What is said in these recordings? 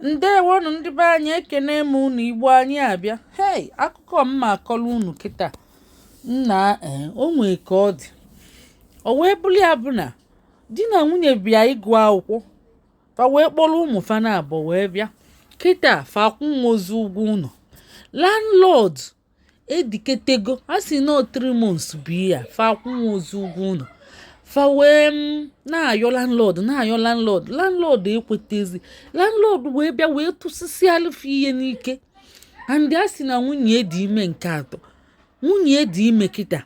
Ndewonụ ndị be anyị, ekene m unu. Igbo anyị abịa. Hei, akụkọ m ma akọrọ unu kịta nna. Ee, o nwee ka ọ dị, o wee bụrụ ya bụ na di na nwunye bịa ịgụ akwụkwọ, fa wee kpọrọ ụmụ fa na abụọ wee bịa. Kịta fa akwụnwozi ụgwọ ụlọ. Landlord ediketego a sị nọ 3 months bụ ihe a fa akwụnwozi ụgwọ ụlọ. Fa wee na-ayọ landlord, na-ayọ landlord, landlord ekwetezi. Landlord wee bịa wee tụsịsịalụfe ihe n'ike. And a sị na nwunye dị ime nke atọ, nwunye dị ime kịta.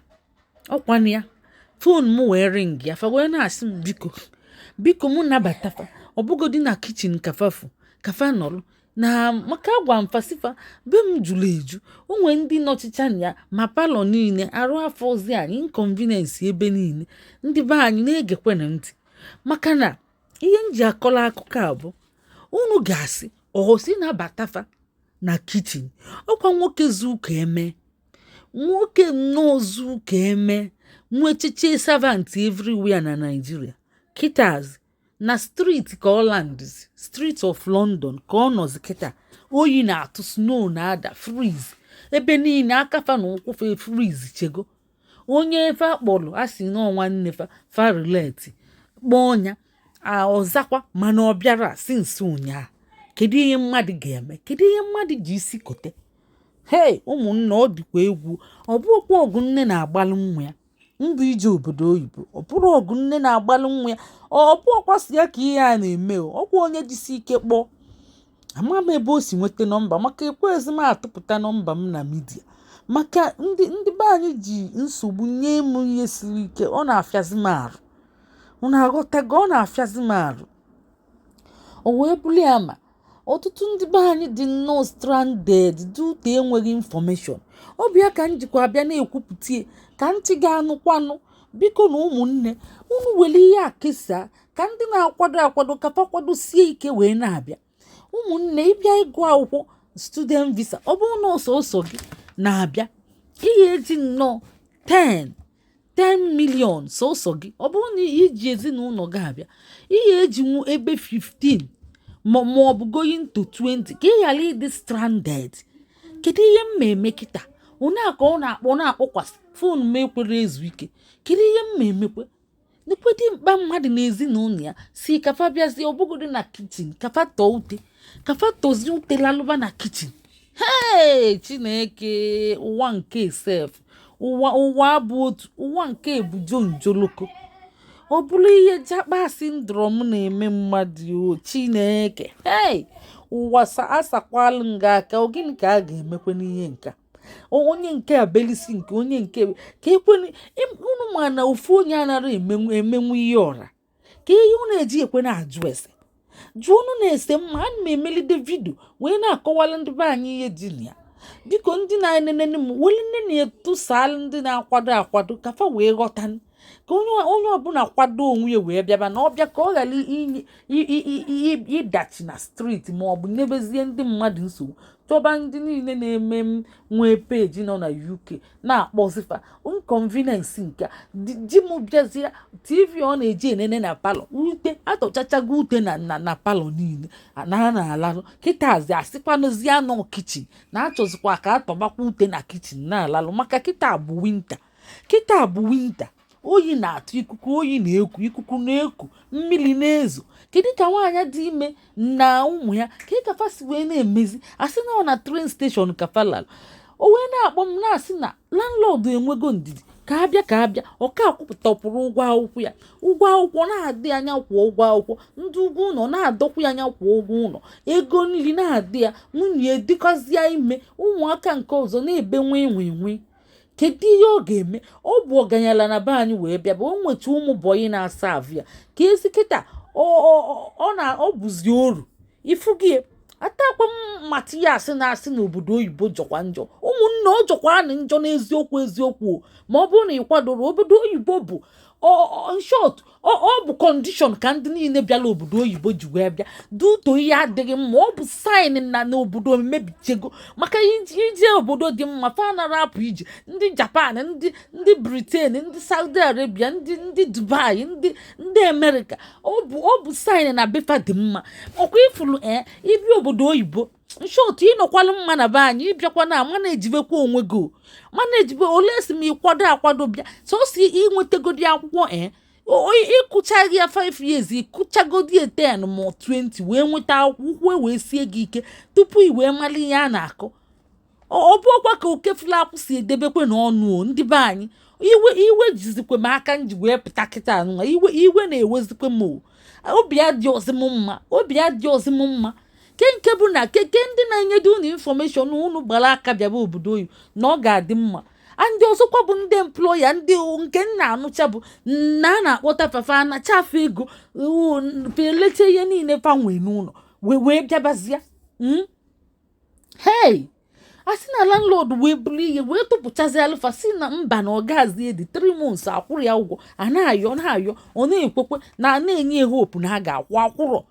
Ọkwana ya, phone m wee ring ya. Fa wee na-asị m, biko, biko, mụ nabata fa, ọbụgodi na kitchen, kafafu kafa nọrọ na maka agwa m fasifa be m jụrụ eju. O nwee ndị nọchicha na ya ma parlour niile arụ afọ ozi anyị inconvenience ebe niile. Ndị be anyị na-egekwana ntị, maka na ihe m ji akọrọ akụkọ a bụ unu ga-asị ọsi nabata fa na kitchen. Ọkwa nwoke zu ka eme, nwoke nnọọ zu ka eme, nwechiche servant everywhere na Nigeria. Kịtaz na street ka ọ landzi, street of London ka ọ nọzi kịta. Oyi na-atụ, snow na-ada, freeze ebe niile, aka fa na ụkwụ fa freeze chego. Onye fa kpọrọ a sị nọọ nwanne fa, fa relate kpọọ ya ọzakwa, mana ọ bịara since ụnyaa. Kedu ihe mmadụ ga-eme? Kedu ihe mmadụ ji isi kote? Hei, ụmụnna, ọ dịkwa egwu. Ọ bụrụkwa ọgụ nne na-agbalụ nwa ya mbụ ije obodo oyibo, ọ bụrụ ọgụ nne na-agbalụ nwa ya, ọ bụọkwasị ya ka ihe a na-eme o. Ọkwa onye jisi ike kpọọ, ama m ebe o si nweta nọmba, maka ekwezi m atụpụta nọmba m na media, maka ndị be anyị ji nsogbu nye m ihe siri ike. Ọ na-afịazi m arụ, unu aghọtago? Ọ na-afịazi m arụ. O wee bụrụ ya ma ọtụtụ ndị be anyị dị nnọọ stranded due to enweghị information. Ọ bụ ya ka m jikwa abịa na-ekwupụta ka ntị ga-anụkwanụ. Biko na ụmụnne, unu were ihe a kesaa ka ndị na-akwado akwado ka fa kwadosie ike wee na-abịa. Ụmụnne, ịbịa ịgụ akwụkwọ student visa, ọ bụrụ na ọsọsọ gị na-abịa, ihe eji nnọọ 10 10 million sọsọ gị. Ọ bụrụ na iji ezinụlọ gị abịa, ihe ejinwu ebe 15 ma ọ bụ going to 20 ka ị ghara ịdị stranded. Kedu ihe m ma eme kịta? One a ka ọ na-akpọ na-akpọkwasị phone m, ekwere ezu ike. Kedu ihe m ma emekwe? Nekwedị mkpa mmadụ na ezinụlọ ya si kafa bịazie, ọbụgodị na kitchen, kafa tọọ ute, kafa tọzie ute lalụba na kitchen. Hei, Chineke! Ụwa nke sef, ụwa bụ otu ụwa nke ebujo njoloko. Ọ bụrụ ihe japa syndrome na-eme mmadụ o. Chineke, hei, ụwa asakwalụ nga aka. Ọ gịnị ka a ga-emekwe n'ihe nke a? Onye nke a belisi nke onye nke ka ekwe unu, ma na ofu onye anara emenwu ihe ọra ka ihe unu eji ekwe na-ajụ ese jụọ unu na-ese mma. Ana m emelide video wee na-akọwara ndị be anyị ihe dị na ya. Biko, ndị na-enene m, were nne na-etụsala ndị na-akwado akwado ka fa wee ghọta, ka onye ọbụla kwado onwe ya wee bịaba na ọbịa, ka ọ ghara ịdachi na street ma ọ bụ nyebezie ndị mmadụ nsogbu. Chọba ndị niile na-eme m nwee peji nọ na UK na-akpọzifa inconvenience nke a. Di m bịazie, TV ọ na-eji enene na parlour, ute atọchachago ute na parlour niile na a na-alalụ. Kịtazi asịkwanụzi anọ kitchen na achọzikwa ka atọbakwa ute na kitchen na-alalụ, maka kịta bụ winter, kịta bụ winter, oyi na-atụ, ikuku oyi na-eku, ikuku na-eku, mmiri na-ezo. Kedu ka nwaanyị dị ime na ụmụ ya ka ị kafa si wee na-emezi? Asị na ọ na train station ka falalụ. O wee na-akpọ m na-asị na landlord enwego ndidi ka abịa, ka abịa ọka akwụpụtapụrụ ụgwọ akwụkwọ ya. Ụgwọ akwụkwọ na-adị anya kwụọ ụgwọ akwụkwọ, ndị ụgwọ ụlọ na-adọkwu ya anya kwụọ ụgwọ ụlọ, ego nri na-adị ya, nwunye dịkọzịa ime, ụmụaka nke ọzọ na-ebe nwe nwe nwe. Kedu ihe ọ ga-eme? Ọ bụ ọganyala na be anyị wee bịa bụ o nweta ụmụ boy na-asa avụ ya ka ezi kịta. Ọ na ọ bụzi oru ifugie atakwa m Matias na-asị n'obodo oyibo jọkwa njọ. Ụmụnne, ọ jọkwa anị njọ n'eziokwu, eziokwu o. Ma ọ bụrụ na ị kwadoro obodo oyibo bụ In short, ọ bụ condition ka ndị niile bịara obodo oyibo ji wee bịa duto. Ihe adịghị mma, ọ bụ sign na n'obodo emebichego, maka ije obodo dị mma, fa nara apụ ije. Ndị Japan, ndị Britain, ndị Saudi Arabia, ndị Dubai, ndị Amerịka, ọ bụ sign na befa dị mma. Ọkwa ifulu ee, ibi obodo oyibo, in short, ịnọkwalụ mma na be anyị, ịbịakwa na mana ejibekwa onwe gị o. Mana ejibe ole si ma ịkwado akwado bịa, sọsọ inwetegodi akwụkwọ ee, ịkụchaghị ya 5 years, ịkụchagodi ya 10 ma 20 wee nweta akwụkwọ, wee sie gị ike tupu ị wee mara ihe a na-akọ. Ọ bụ ọkwa ka oke fụlụ akwụ si edebekwe n'ọnụ o. Ndị be anyị, iwe iwe jizikwe m aka m ji wee pụta kịta nwa. Iwe iwe na-ewezikwe m o. Obi adị ọzị m mma, obi adị ọzị m mma. Ke nke bụ na keke ndị na-enyedo unu information, unu gbara aka bịaba obodo oyibo na ọ ga-adị mma. Ndị ọzọkwa bụ ndị employer, ndị nke nna anụcha bụ na a na-akpọta fafa, anacha afa ego, felete ihe niile fa nwee n'ụlọ wee bịabazịa. Hey, a sị na landlord wee buru ihe wee tụpụchazi alụfa, si na mba, na ọ gazi edi 3 months akwụrụ ya ụgwọ. A na-ayọ na-ayọ, ọ na-ekwekwe na na-enye hope na a ga-akwụ, akwụrọ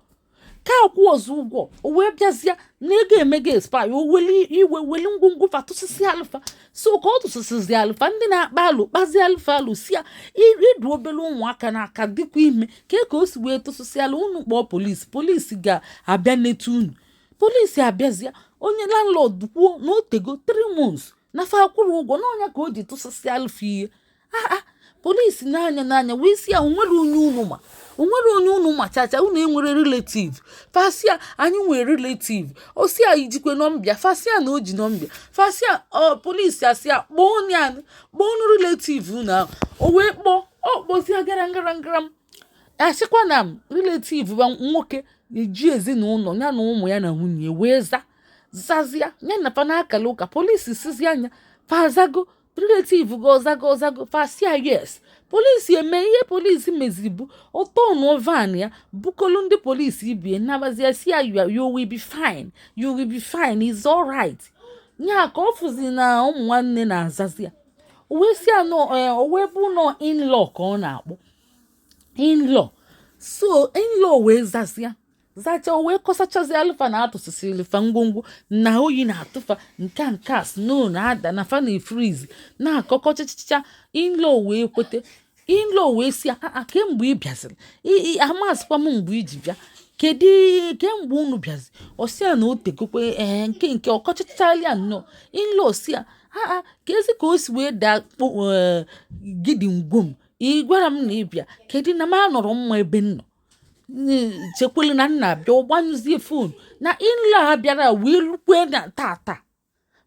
ka akwụ ọzọ ụgwọ. O wee bịazịa na ego emego expire, o weli iwe weli ngwongwo fa tụsịsị alụfa. So ka ọ tụsịsịzi alụfa, ndị na-akpa alụ kpazi alụfa alụ, si ya idu obere ụmụaka n'aka dịkwa ime ka o si wee tụsịsị alụ. Unu kpọọ polisi, polisi ga-abịa netu unu. Polisi abịazịa, onye landlord kwuo na o tego 3 months na fa akwụrụ ụgwọ n'ọnya ka o ji tụsịsị alụfa ihe. Aa, polisi n'anya n'anya wee si ya, onwere onye unu ma, onwere onye unu ma chacha, unu enwere relative? Fasia, anyị nwere relative. Osi ya ijikwe number? Fasia na o ji number. Fasia ọ polisi asị ya kpọọ onye anyị, kpọọ ọnụ relative unu ahụ. O wee kpọọ, ọ kpọzie gara ngara ngara m, asịkwa na m relative ba nwoke eji ezinụlọ ya na ụmụ ya na nwunye wee za zazia ya na fa n'akara ụka. Polisi sizi anya fazago relative gị, ọzago ọzago? Fasia yes. Polisi eme ihe polisi meziri bụ ọtọnụọ van ya, bukolu ndị polisi ibie nabazie, si ya, you will be fine, you will be fine, it's alright. Nya ka ọ fụzi na ụmụ nwanne na-azazi ya, o wee si ya nọ, o wee bụ nọ in-law ka ọ na-akpọ in-law. So in-law wee zazia, zacha, o wee kọsachazi alụfa na atụsịsịrị fa ngwongwo na oyi na-atụfa nke a, nke a snow na-ada na fa na freeze na-akọkọ chichicha. In-law wee kwete. In-law wee si a, kemgbe ị bịaziri, amasịkwa m mgbe iji bịa, kedu kemgbe unu bịazi? Ọ sị ya na o tegokwe. Ee, nke ọkọchịchalịa nnọọ. In-law si ya, aa, ka ezi ka o si wee daa gidi ngwom, ị gwara m na ị bịa, kedu na m anọrọ mma ebe m nọ chekwele na nna bịa. Ọ gbanyụzie phone na in-law a bịara wee lukwe na tata,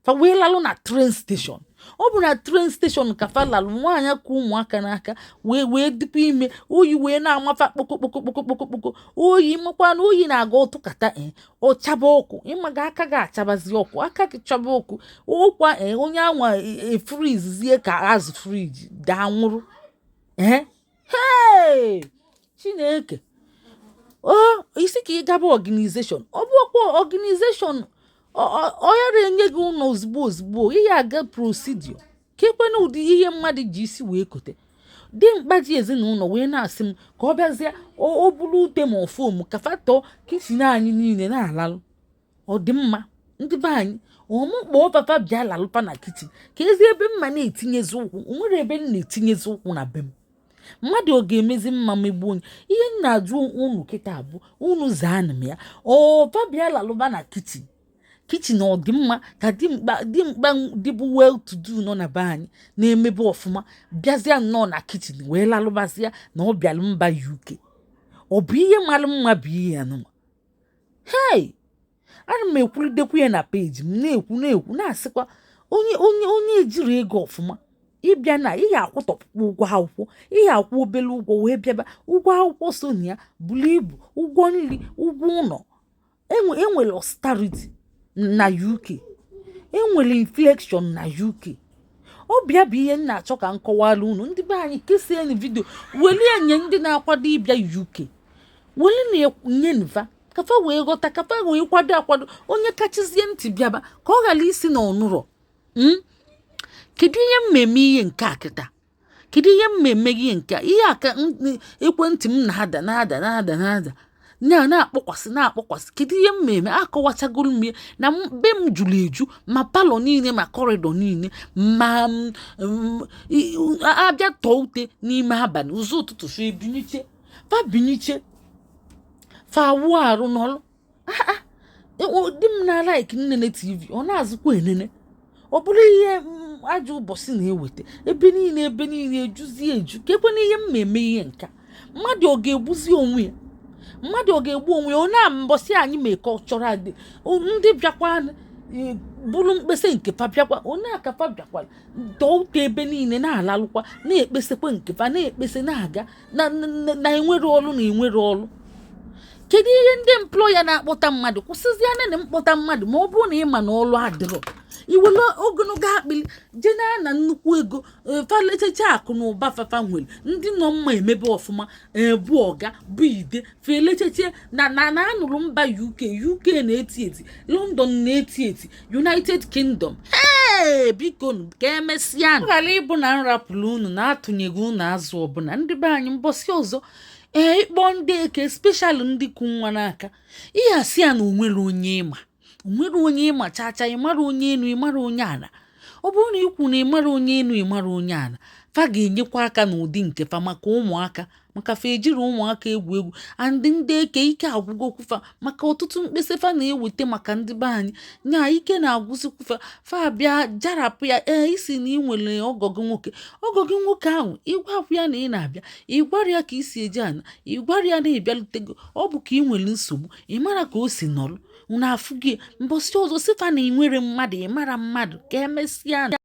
fa wee lalụ na train station. Ọ bụ na train station ka fa lalụ, nwaanyị ka ụmụaka n'aka wee dịkwa ime, oyi wee na-amafa kpoko kpoko kpoko kpoko kpoko. Oyi makwa na oyi na-aga ọtụkata e ọchaba ọkụ, ịmaga aka gị achabazi ọkụ, aka gị chaba ọkụ ụkwa e onye anwa efrizie ka azụ fridge daa nwụrụ. Ee, hey, Chineke o, isi ka ị gaba organization, ọ bụ ọkwa organization ọ yara enye gị ụlọ ozugbo ozugbo. Ihe aga procedure ka ekwena ụdị ihe mmadụ ji isi wee kote dị mkpa ji ezinụlọ wee na-asị m ka ọ bịazie o buru ute ma foam ka fatọ kitchen anyị niile na-alalụ. Ọ dị mma, ndị be anyị, ọmụ kpọọ papa bịa lalụpa na kitchen ka ezi ebe mma na-etinyezi ụkwụ. O nwere ebe m na-etinyezi ụkwụ na be m? Mmadụ ọ ga-emezi mma megbuo onye? Ihe m na-ajụ unu kịta bụ unu zaanụ m ya. Ọ fa bịa lalụba na kitchen, kitchen ọ dị mma ka dimkpa dimkpa dịbụ well to do nọ na be anyị na-emebe ọfụma bịazịa nnọọ na kitchen wee lalụbazịa na ọ bịalụ mba UK? Ọ bụ ihe mara mma bụ ihe ya nụma. Hei, ana m ekwulidekwu ya na peji m, na-ekwu na-ekwu na-asịkwa onye ejiri ego ọfụma ịbịa na ị ga-akwụtọpụkwa ụgwọ akwụkwọ, ị ga-akwụ obere ụgwọ wee bịaba. Ụgwọ akwụkwọ so na ya buru ibu, ụgwọ nri, ụgwọ ụlọ. Enwere austerity na UK, enwere inflation na UK. Ọ bịa bụ ihe m na-achọ ka m kọwara unu. Ndị be anyị, kesienụ video, welie nye ndị na-akwado ịbịa UK, weli na nye nva kafa wee ghọta, kafa wee kwado akwado. Onye kachizie ntị bịaba ka ọ ghara isi na ọnụrọ. Kedu ihe mmemme ihe nke a kịta? Kedu ihe m eme gị nke a? Ihe a ka ekwentị m na-ada, na-ada, na-ada, na-ada, na-akpọkwasị, na-akpọkwasị. Kedu ihe m eme? Akọwachagoro m ya na be m juru eju, ma parlour niile, ma corridor niile, ma abịa tọọ ute n'ime abalị, ụzọ ụtụtụ fa ebiniche, fa biniche, fa awụ arụ n'ọlụ. Di m na like nnene TV, ọ na-azụkwa enene. Ọ bụrụ ihe ajọ ụbọchị na-eweta, ebe niile, ebe niile ejuzi eju. Ka ekwe ihe m eme ihe nka. Mmadụ ọ ga-egbuzi onwe ya? Mmadụ ọ ga-egbu onwe ya? Ọ na mbọsị anyị mee ka ọ chọrọ adị, ndị bịakwa bụrụ mkpesa nke fa bịakwa, onye akafa bịakwa tọọ ute ebe niile, na-alalụkwa, na-ekpesekwa nke fa, na-ekpese, na-aga na enwere ọlụ, na enwere ọlụ. Kedu ihe ndị employer na-akpọta mmadụ kwụsịzịa na mkpọta mmadụ? Ma ọ bụrụ na ị ma na ọlụ adịrọ, iwere ogologo akpịrị jee na na nnukwu ego falechecha akụ na ụba fafa nwere, ndị nọ mma emebe ọfụma, bụ ọga bụ ide felecheche na anụrụ mba UK. UK na-eti eti, London na-eti eti, United Kingdom. Ee, biko, ka emesịa, ọ ghara ịbụ na nrapụrụ unu na-atụnyeghị unu azụ ọbụla. Ndị be anyị, mbọsị ọzọ, ee, ịkpọ ndị eke special, ndị kụ nwa n'aka, ihe asị ya na onwere onye ịma, onwere onye ịma chacha. Ịmara onye enu, ịmara onye ala. Ọ bụrụ na ikwu na ịmara onye enu, ịmara onye ala, fa ga-enyekwa aka n'ụdị nke fa maka ụmụaka, maka fa ejiri ụmụaka egwu egwu. Andị ndị eke, ike agwụgokwufa maka ọtụtụ mkpesa fa na-eweta maka ndị be anyị nya. Ike na-agwụzikwufa, fa bịa jarapụ ya. Ee, isi na ị nwere ọgọ gị nwoke, ọgọ gị nwoke ahụ, ịgwapụ ya na ị na-abịa, ịgwara ya ka isi eje ana, ịgwara ya na ịbịalutego. Ọ bụ ka ị nwere nsogbu, ị mara ka o si nọrọ unu afụ gị. Mbọsị ọzọ, sịfa na ị nwere mmadụ, ị mara mmadụ. Ka emesịa.